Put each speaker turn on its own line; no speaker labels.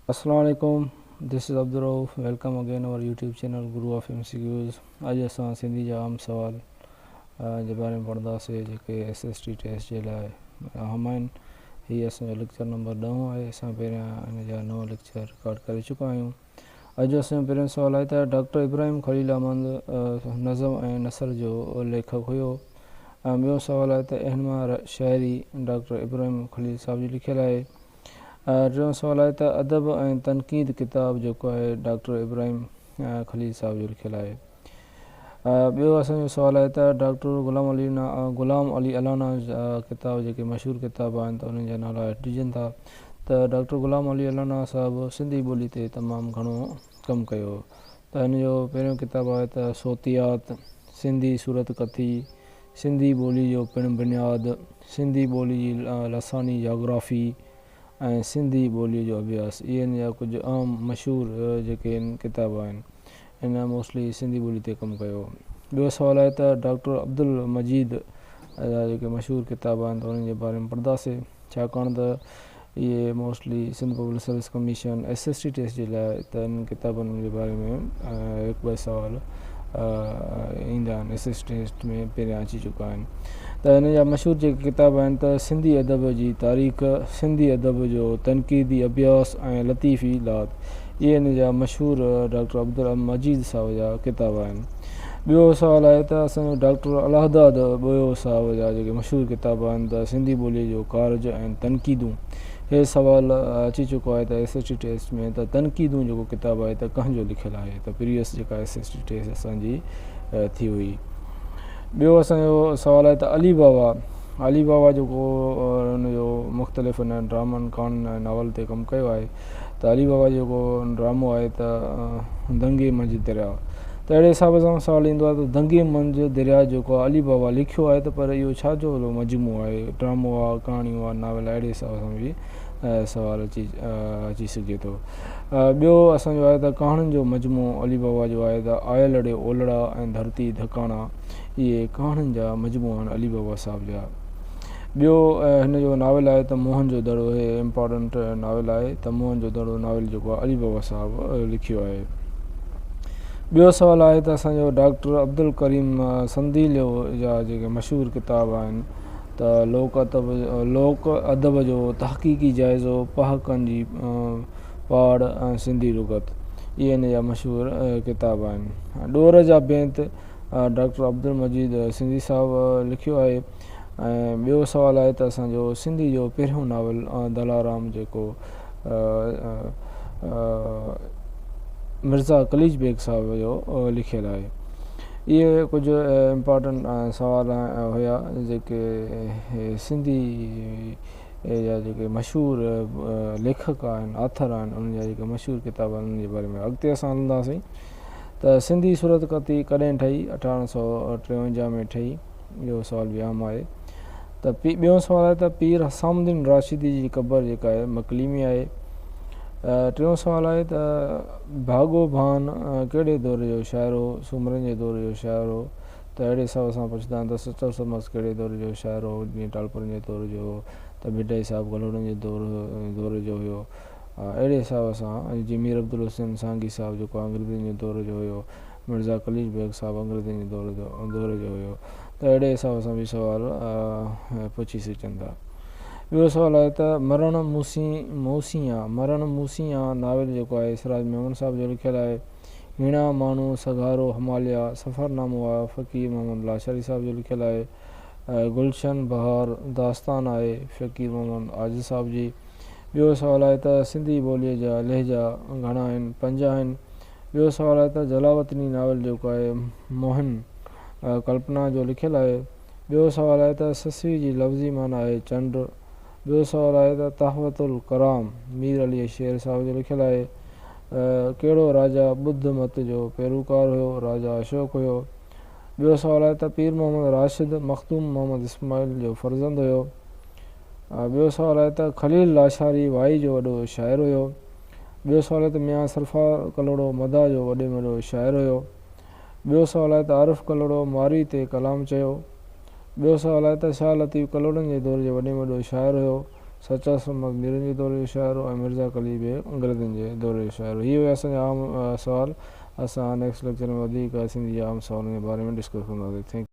السلام عليڪم this is Abdul Rauf welcome again our YouTube channel guru of M C Qs اڄ اسان سنڌي جا عام سوال جي باري ۾ پڙهنداسي جيڪي ايس ايس ٽي ٽيسٽ جي لاء اهم آهن هي اسان جو ليڪچر نمبر ڏهون آهي اسان پهريان ان جا نو ليڪچر رڪارڊ ڪري چڪا آهيون اڄ جو اسان جو پهريون سوال آهي ته ڊاڪٽر ابراهيم خليل احمد نظم ۽ نثر جو ليکڪ هيو ۽ ٻيو سوال آهي ته اهنما شاعري ڊاڪٽر ابراهيم خليل صاحب جي لکيل آهي ٽيون سوال آهي ته ادب ۽ تنقيد ڪتاب جيڪو آهي ڊاڪٽر ابراهيم خليل صاحب جو لکيل آهي. ٻيو اسان جو سوال آهي ته ڊاڪٽر غلام علي غلام علي الانا جا ڪتاب جيڪي مشهور ڪتاب آهن ته انهن جا نالا هيٺ ڏجن ٿا ته ڊاڪٽر غلام علي الانا صاحب سنڌي ٻولي تي تمام گهڻو ڪم ڪيو ته هن جو پهريون ڪتاب آهي ته صوتيات، سنڌي صورت ڪٿي، سنڌي ٻولي جو پڻ بنياد، سنڌي ٻولي جي لساني جاگرافي ۽ سنڌي ٻوليء جو اڀياس اهي هن جا ڪجهه اهم مشهور جيڪي آهن ڪتاب آهن. هن موسٽلي سنڌي ٻولي تي ڪم ڪيو. ٻيو سوال آهي ته ڊاڪٽر عبدالمجيد جا جيڪي مشهور ڪتاب آهن ته انهن جي باري ۾ پڙهنداسين ڇاڪاڻ ته اهي mostly Sindh public service commission S S T test جي لاء ته انهن ڪتابن جي باري ۾ هڪ ٻه سوال ايندا آهن ايس ايس ٽي ٽيسٽ ۾ پهريان اچي چڪا آهن ته هن جا مشهور جيڪي ڪتاب آهن ته سنڌي ادب جي تاريخ سنڌي ادب جو تنقيدي اڀياس ۽ لطيفي لات اهي هن جا مشهور ڊاڪٽر عبدالمجيد صاحب جا ڪتاب آهن ٻيو سوال آهي ته اسان جو ڊاڪٽر الهداد ٻوهيو صاحب جا جيڪي مشهور ڪتاب آهن ته سنڌي ٻوليء جو ڪارج ۽ تنقيدون هي سوال اچي چڪو آهي ته ايس ايس ٽي ٽيسٽ ۾ ته تنقيدون جيڪو ڪتاب آهي ته ڪنهن جو لکيل آهي ته پريويس جيڪا ايس ايس ٽي ٽيسٽ اسان جي ٿي هئي ٻيو اسان جو سوال آهي ته علي بابا علي بابا جيڪو ان جو مختلف ان ڊرامن ڪهاڻين ۽ ناول تي ڪم ڪيو آهي ته علي بابا جو جيڪو ڊرامو آهي ته دنگي منجهه درياء ته اهڙي حساب سان سوال ايندو آهي ته دنگي منجهه درياء جيڪو آهي علي بابا لکيو آهي ته پر اهو ڇا جو مجموعو آهي ڊرامو آهي ڪهاڻيون آهي ناول آهي اهڙي حساب سان به سوال اچي اچي سگهي ٿو ٻيو اسان جو آهي ته ڪهاڻين جو مجموعو علي بابا جو آهي ته آيل ڙي اولڙا ۽ ڌرتي ڌڪاڻا اهي ڪهاڻين جا مجموعا آهن علي بابا صاحب جا ٻيو هن جو ناول آهي ته موهن جو دڙو هي امپارٽنٽ ناول آهي ته موهن جو دڙو ناول جيڪو آهي علي بابا صاحب لکيو آهي ٻيو سوال آهي ته اسان جو ڊاڪٽر عبدالڪريم سنديلو جا جيڪي مشهور ڪتاب آهن ته لوڪ ادب لوڪ ادب جو تحقيقي جائزو پهاڪن جي پاڙ ۽ سنڌي لغت اهي هن جا مشهور ڪتاب آهن ڏور جا بيت ڊاڪٽر عبدالمجيد سنڌي صاحب لکيو آهي ۽ ٻيو سوال آهي ته اسان جو سنڌي جو پهريون ناول دلارام جيڪو مرزا قليچ بيگ صاحب جو لکيل آهي اهي ڪجهه امپارٽنٽ سوال هيا جيڪي سنڌي جا جيڪي مشهور ليکڪ آهن آٿر آهن انهن جا جيڪي مشهور ڪتاب آهن انهن جي باري ۾ اڳتي اسان هلنداسين ته سنڌي صورتخطي ڪڏهن ٺهي؟ 1853 ۾ ٺهي. اهو سوال به اهم آهي ته ٻيو سوال آهي ته پير حسام الدين راشدي جي قبر جيڪا آهي مڪلي ۾ آهي. ٽيون سوال آهي ته ڀاڳو ڀان ڪهڙي دور جو شاعر هو؟ سومرن جي دور جو شاعر هو. ته اهڙي حساب سان پڇندا آهن ته سچل سرمست ڪهڙي دور جو شاعر هو؟ جيئن ٽالپرن جي دور جو هو ته ڀٽائي صاحب ڪلهوڙن جي دور جو هيو. اهڙي حساب سان جيئن مير عبدالحسين سانگي صاحب جيڪو انگريزن جي دور جو هيو، مرزا قليچ بيگ صاحب انگريزن جي دور جو هيو ته اهڙي حساب سان به سوال پڇي سگهجن ٿا. ٻيو سوال آهي ته مرڻ مون سين آ، مرڻ مون سين آ ناول جيڪو آهي سراج ميمڻ صاحب جو لکيل آهي. هيڻا ماڻهو سگهارو هماليا سفرنامو آهي فقير محمد لاشاري صاحب جو لکيل آهي. گلشن بهار داستان آهي فقير محمد عاجز صاحب جي. ٻيو سوال آهي ته سنڌي ٻوليء جا لهجا گهڻا آهن؟ پنج آهن. ٻيو سوال آهي ته جلاوطني ناول جيڪو آهي موهن ڪلپنا جو لکيل آهي. ٻيو سوال آهي ته سسئي جي لفظي معنيٰ آهي چنڊ. ٻيو سوال آهي ته تحفة الڪرام مير علي شير صاحب جو لکيل آهي. ڪهڙو راجا ٻڌ مت جو پيروڪار هيو؟ راجا اشوڪ هيو. ٻيو سوال آهي ته پير محمد راشد مخدوم محمد اسماعيل جو فرزند هيو. ٻيو سوال آهي ته خليل لاشاري وائي جو وڏو شاعر هيو. ٻيو سوال آهي ته ميان سرفراز ڪلهوڙو مداح جو وڏي ۾ وڏو شاعر هيو. ٻيو سوال آهي ته عارف ڪلهوڙو مارئي تي ڪلام چيو. ٻيو سوال آهي ته شاهه لطيف ڪلهوڙن جي دور جو وڏي ۾ وڏو شاعر هيو. سچل سرمست ميرن جي دور جو شاعر هو ۽ مرزا قلي بيگ انگريزن جي دور جو شاعر هو. هي هيا اسان جا عام سوال. اسان نيڪسٽ ليڪچر ۾ وڌيڪ سنڌي جا عام سوالن جي باري ۾ ڊسڪس ڪنداسين. Thank you.